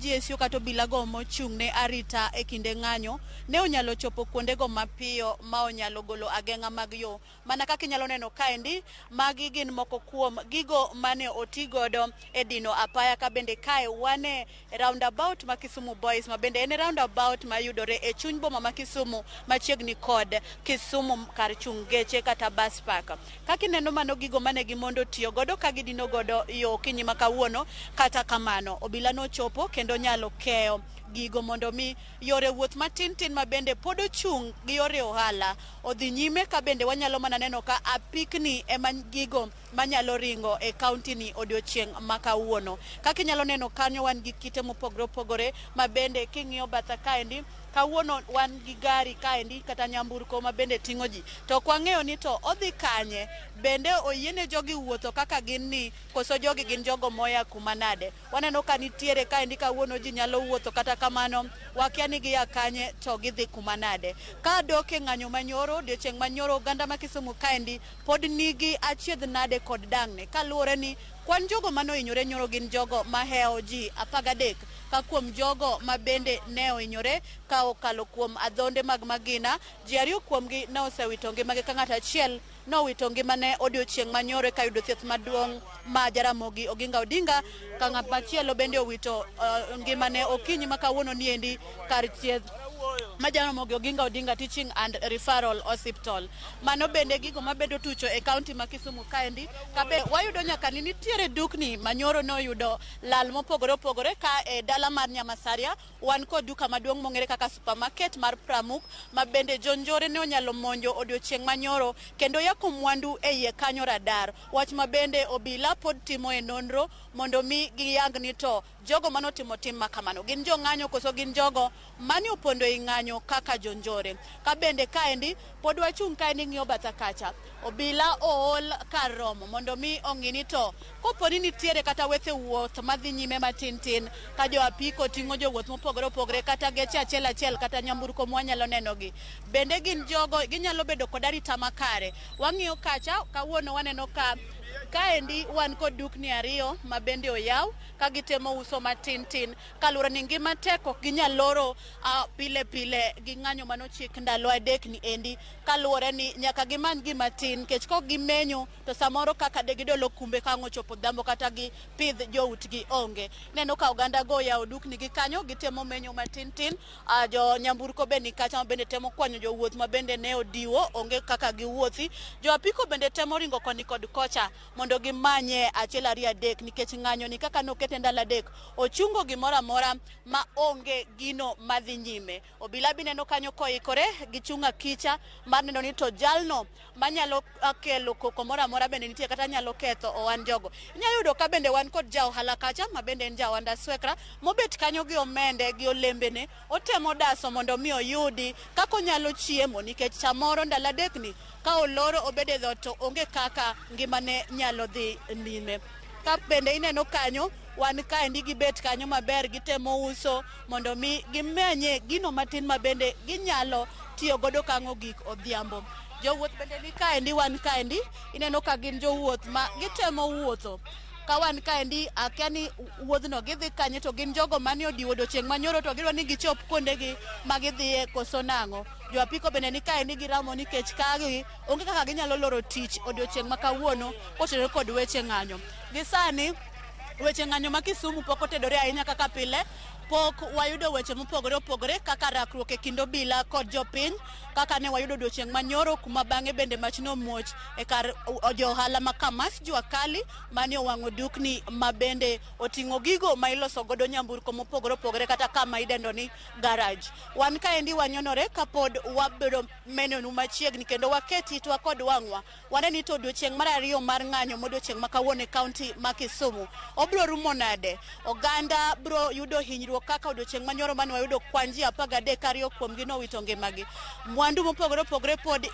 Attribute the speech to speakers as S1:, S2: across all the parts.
S1: GSU kata obilago mochung' ne arita e kinde ng'anyo ne onyalo chopo kuondego mapiyo ma onyalo golo ageng'a mag yo. Mana kaka inyalo neno kaendi, magi gin moko kuom gigo mane oti godo e dino apaya ka bende kae wane roundabout ma Kisumu Boys ma bende en roundabout ma yudore e chuny boma ma Kisumu machiegni kod Kisumu kar chung' geche kata bus park. Kaka ineno mano gigo mane gimondo tiyo godo ka gidino godo yo okinyi ma kawuono. Kata kamano, obila nochopo kendo nyalo keyo gigo mondo mi yore wuoth matin tin ma bende pod ochung' gi yore ohala odhi nyime ka bende wanyalo mana neno ka apikni ema gigo manyalo ringo e kaunti ni odiochieng' ma kawuono. Kaka inyalo neno kanyo wan gi kite mopogore opogore ma bende king'iyo batha kaendi kawuono wan gi gari kaendi kata nyamburko ma bende ting'o ji to ok wang'eyo ni to odhi kanye, bende oyiene jogi wuotho kaka gin ni koso jogi gin jogo moya kuma nade. Waneno ka nitiere kaendi kawuono ji nyalo wuotho kata kamano wakia ni gia kanye to gidhi kuma nade. Ka dok e ng'anyo manyoro, odiochieng' manyoro oganda ma Kisumu kaendi pod nigi achiedh nade kod dang'ne kaluwore ni kwan jogo mane ohinyore nyoro gin jogo mahewo ji 13 ka kuom jogo ma bende ne ohinyore ka okalo kuom adhonde mag magina, ji ariyo kuomgi ne osewito ngimagi ka ng'ato achiel nowito ngimane odiochieng' manyoro ka yudo thieth maduong' ma Jaramogi Oginga Odinga ka ng'at machielo bende owito ngimane okinyi ma kawuono niendi kar thieth ma Jaramogi Oginga Odinga Teaching and Referral Hospital. Mano bende gigo mabedo tucho e kaunti ma Kisumu kaendi kabe wayudo nyaka ni nitiere dukni manyoro noyudo lal mopogore opogore ka e dala mar Nyamasaria wan kod duka maduong' mong'ere kaka supermarket mar Pramuk ma bende jonjore ne onyalo monjo odiochieng' manyoro kendo yako mwandu e iye kanyo radar. Wach ma bende obila pod timo e nonro mondo mi giyang ni to jogo manotimo tim makamano gin jong'anyo koso gin jogo mane opondo ei ng'anyo kaka jonjore. Ka bende kaendi pod wachung' kaendi ng'iyo batha kacha, obila ool kar romo mondo mi ong'i ni to kopo ni nitiere kata wethe wuoth madhi nyime matin tin ka jo apiko ting'o jowuoth mopogore opogore kata geche achiel achiel kata nyamburko mwanyalo nenogi, bende gin jogo ginyalo bedo kod arita makare. Wang'iyo kacha kawuono waneno ka kaendi wan kod dukni ariyo ma bende oyaw ka gitemo uso matin tin kaluwore ni ngima tek ok ginyal loro pile pile gi ng'anyo manochik ndalo adek ni endi kaluwore ni nyaka gimany gima tin nikech kok gimenyo to samoro kaka de gidolo kumbe ka ang' ochopo odhiambo kata gipidh joutgi onge. Ineno ka oganda go oyawo dukni gi kanyo gitemo menyo matin tin, jo nyamburko be ni kacha ma bende temo kwanyo jowuoth ma bende ne odiwo onge kaka giwuothi. Jo apiko bende temo ringo koni kod kocha mondo gimanye achiel ariyo adek nikech ng'anyo ni kaka nokete ndalo adek ochungo gimoro amora ma onge gino madhi nyime. Obila bineno kanyo koikore gi chung' akicha mar neno ni to jalno manyalo kelo koko moro amora bende nitie kata nyalo ketho ohan jogo. Inyalo yudo ka bende wan kod ja ohala kacha ma bende en ja ohand aswekra mobet kanyo gi omende gi olembene otemo daso mondo mi oyudi kaka onyalo chiemo nikech samoro ndalo adek ni ka oloro obed e dhoot to onge kaka ngimane nyalo dhi nyime. Ka bende ineno kanyo wan kaendi gibet kanyo maber gitemo uso mondo mi gimenye gino matin ma bende ginyalo tiyo godo ka ang' ogik odhiambo. Jowuoth bende ni kaendi wan kaendi ineno ka gin jowuoth ma gitemo wuotho ka wan kaendi akia ni wuodhno gidhi kanye to gin jogo mane odiwo odiochieng' manyoro to gidwa ni gichop kuondegi ma gidhiye koso nang'o. Jo apiko bende ni kaendi giramo nikech kagi onge kaka ginyalo loro tich odiochieng' ma kawuono kotenore kod weche ng'anyo. Gi sani weche ng'anyo ma Kisumu pok otedore ahinya kaka pile, pok wayudo weche mopogore opogore kaka rakruok e kind obila kod jopiny kaka ne wayudo odiochieng' manyoro kuma bang'e bende mach nomuoch e kar jo ohala ma Kamas Jua Kali mane owang'o dukni ma bende oting'o gigo ma iloso godo nyamburko mopogore opogore kata kama idendo ni garage. Wan kaendi wanyonore kapod wabedo menonu machiegni kendo waket itwa kod wang'wa wane ni to odiochieng' mar ariyo mar ng'anyo modiochieng' ma kawuono e kaunti ma Kisumu obro rumo nade? Oganda bro yudo hinyruok kaka odiochieng' manyoro mane wayudo kwan ji 13 ariyo kuomgi nowito ngimagi. Mwandu mopogore opogore pod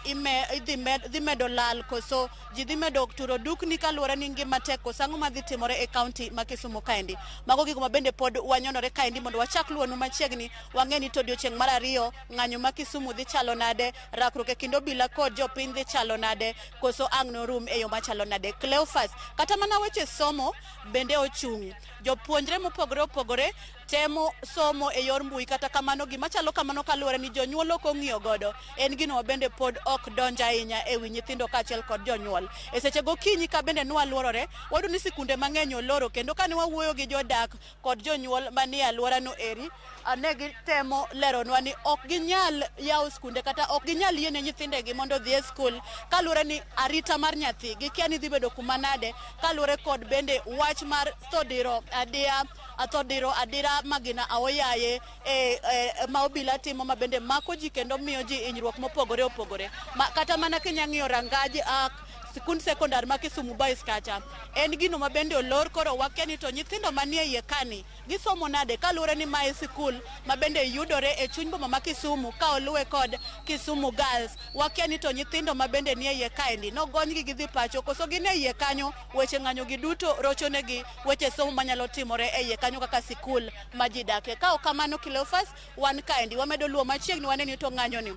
S1: dhi medo lal koso ji dhi medo turo dukni kaluwore ni ngima tek koso ang'o madhi timore e kaunti ma Kisumu kaendi. Mago gigo ma bende pod wanyonore kaendi mondo wachak luwonu machiegni wang'e ni to odiochieng' mar ariyo ng'anyo ma Kisumu dhi chalo nade, rakruok e kind obila kod jopiny dhi chalo nade, koso ang' norum e yo machalo nade. Cleophas, kata mana weche somo bende ochung'. Jopuonjre mopogore opogore Temo somo e yor mbui kata kamano gima chalo kamano kaluwore ni jonyuol ok ong'iyo godo en gino ma bende pod ok donj ahinya e wi nyithindo kaachiel kod jonyuol. E seche gokinyi ka bende nwaluorore, wayudo ni sikunde mang'eny oloro kendo kane wawuoyo gi jodak kod jonyuol manie alworano eri, ne gitemo leronwa ni ok ginyal yawo skunde kata ok ginyal yiene nyithindegi mondo odhi e skul kaluwore ni arita mar nyathi gikia ni dhi bedo kuma nade kaluwore kod bende wach mar tho diro adiya tho diro adira magina aoyaye e, e, ma obila timo ma bende mako ji kendo miyo ji hinyruok mopogore opogore. Ma, kata mana kinya ng'iyo rangaj sikund sekondar ma Kisumu Boys kacha en gino ma bende olor koro wakia ni to nyithindo manie iye kani gisomo nade kaluwore ni mae sikul ma bende yudore e chuny boma ma Kisumu ka oluwe kod Kisumu Girls. Wakia ni to nyithindo ma bende nie iye kaendi nogonygi gidhi pacho koso gin e iye kanyo weche ng'anyo gi duto rochonegi weche somo manyalo timore e iye kanyo kaka sikul ma ji dake. Ka ok kamano Cleophas, wan kaendi wamedo luwo machiegni wane ni to ng'anyo ni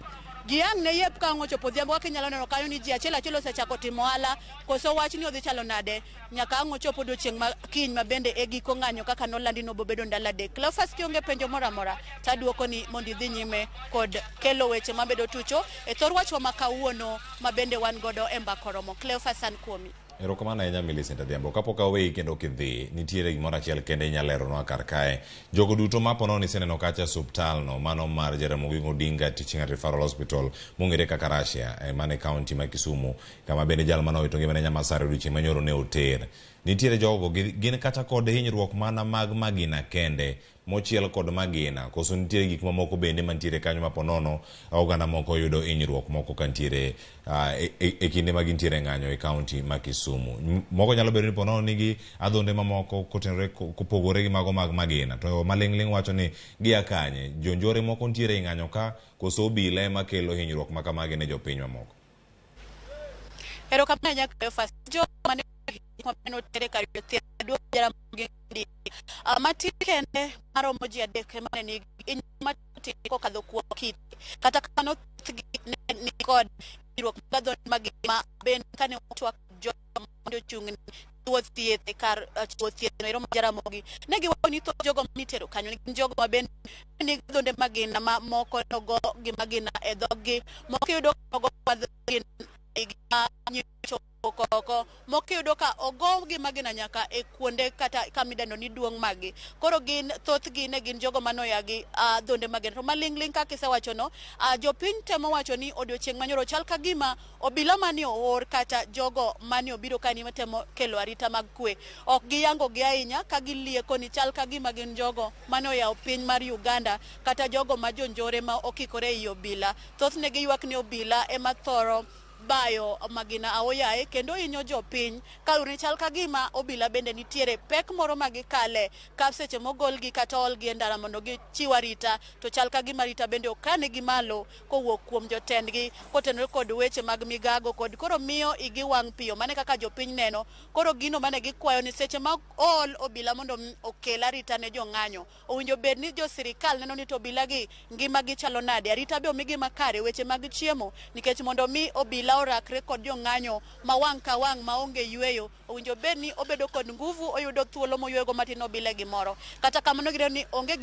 S1: ji ang' ne yep ka ang' ochopo odhiambo kaka inyalo neno kanyo ni ji achiel achiel osechako timo ohala koso wachni odhi chalo nade nyaka ang' ochop odiochieng' ma kiny ma bende e giko ng'anyo kaka nolandi nobobedo ndalo adek. Cleophas kionge penjo moro amora taduoko ni mondo idhi nyime kod kelo weche mabedo tucho e thor wachwa ma kawuono ma bende wan godo e mbaka oromo. Cleophas an kuomi.
S2: Erokamano ahinya Millicent Adhiambo. Kapok aweyi kendo kidhi, nitiere gimoro achiel kende inyalo leronwa kar kae. Jogo duto ma po nono iseneno kacha e osuptal no, mano mar Jaramogi Oginga Teaching and Referral Hospital, mong'ere kaka Russia, eh, mane kaunti ma Kisumu, kama bende jal mane owito ngimane Nyamasare odiochieng' manyoro ne oter. Nitiere jogo, gin kata kod hinyruok mana mag magina kende, mochiel kod magina, koso nitiere gik mamoko bende mantiere kanyo ma ponono oganda moko yudo hinyruok moko kantiere e, e, e kinde ma gintiere ng'anyo e kaunti ma Kisumu. Moko nyalo bedo ni ponono nigi adhonde mamoko kotenore kopogore gi mago mag magina, to maling'ling' wacho ni gia kanye, jonjore moko nitiere e ng'anyo ka, koso obila ema kelo hinyruok ma kamagi ne jopiny mamoko.
S1: Erokamano ahinya Cleophas. Jo mane mane otere kar yudo thieth maduong' Jaramogi Oginga. Matin kende maromo ji adek ema ne nigi hinyruok matin kokadho kuom kite. Kata kamano thothgi ne ni kod hinyruok mag adhonde magima bende kane watwak jogo mondo ochung' ne chiwo thieth e kar chiwo thieth no ero ma Jaramogi ne giwacho ni thoth jogo manitero kanyo gin jogo ma bende ne nigi adhonde magina ma moko nogo gi magina e dhoggi moko iyudo ka ogo magina ma nyicho oko moko iyudo ka ogo gi magina nyaka e kuonde kata kama idendo ni duong' maggi. Koro gin thothgi ne gin jogo manoya gi adhonde magina. To maling'ling' kaka isewachono, jopiny temo wacho ni odiochieng' manyoro chal ka gima obila mane oor kata jogo mane obiro kani matemo kelo arita mag kwe ok giyango gi ahinya ka gilieko ni chal ka gima gin jogo mane oyawo piny mar Uganda kata jogo ma jonjore ma okikore ei obila. Thothne giywak ni obila ema thoro bayo magina aoyaye kendo hinyo jopiny kaluwore ni chal ka gima obila bende nitiere pek moro ma gikale ka seche mogolgi kata oolgi e ndara mondo gichiw arita to chal ka gima arita bende okanegi malo kowuok kuom jotendgi kotenore kod weche mag migago kod koro miyo igi wang' piyo. Mane kaka jopiny neno. Koro gino mane gikwayo ni seche ma ool obila mondo okel arita ne jong'anyo owinjo bed ni jo sirikal neno ni to obila gi ngima gi chalo nade, arita be omigi makare, weche mag chiemo, nikech mondo mi obila orakre kod jong'anyo ma wang' ka wang' maonge yweyo, owinjo bed ni obedo kod nguvu, oyudo thuolo moyweyogo matin obila e gimoro. Kata kamano gineno ni onge gino